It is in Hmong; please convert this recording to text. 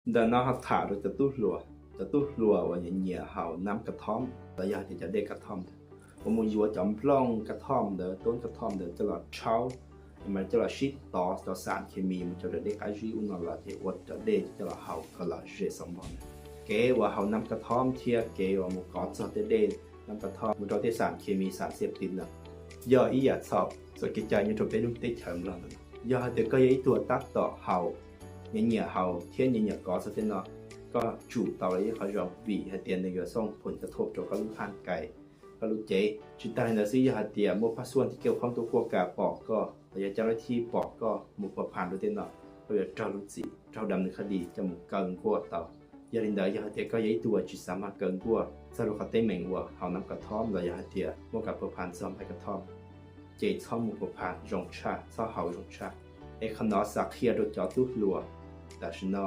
Ntawm no ho tham rau cov tub hluas, cov tub hluas uas nyiam nyiam haus nab kas thom los yog tias cov dej kas thom ntawd, uas mus yuav cov nplooj kas thom ntawd, tuab kas thom ntawd coj los rhaub, mas coj los sib tov cov xam khes mis mus rau cov dej qab zib ub no los ces ua cov dej coj los haus kom lom zem xaus npog. Kev uas haus nab kas thom thiab kev uas mus kov txog tej dej nab kas thom mus rau tej xam khes mis, xam xiab pis ntawd yog ib yam txhaum txoj kev cai nyob rau peb lub teb chaws Nplog ntawd. Yog hais tias koj yog ib tug tab tom haus, nyiam nyiam haus thiab nyiam nyiam kov txog tej no, koj tsum tau los ib qho zoo vim hais tias nws yuav xooj phoom cov thuj rau koj lub thaj kais, koj lub cev. Tsis tas li ntawd xwb, yog hais tias muaj phaj xuaj tim kev qhoob tuaj kuaj kas pom koj los yog coj lub thib pom koj mus pov phas rau tej no, koj yuav raug lub txim, raug dam nws khab dis coj mus kaw nkuaj tau. Yog li ntawd, yog hais tias koj yog ib tug uas tsis xav mas kaw nkuaj txog rau qhov teeb meem uas haus nab kas thom los yog hais tias muaj kas pov phas txog nab kas thom, ces txhob mus pov phas zoo tshaj, txhob haus zoo tshaj. Es qhov no xav qhia rau cov tub hluas tam sim no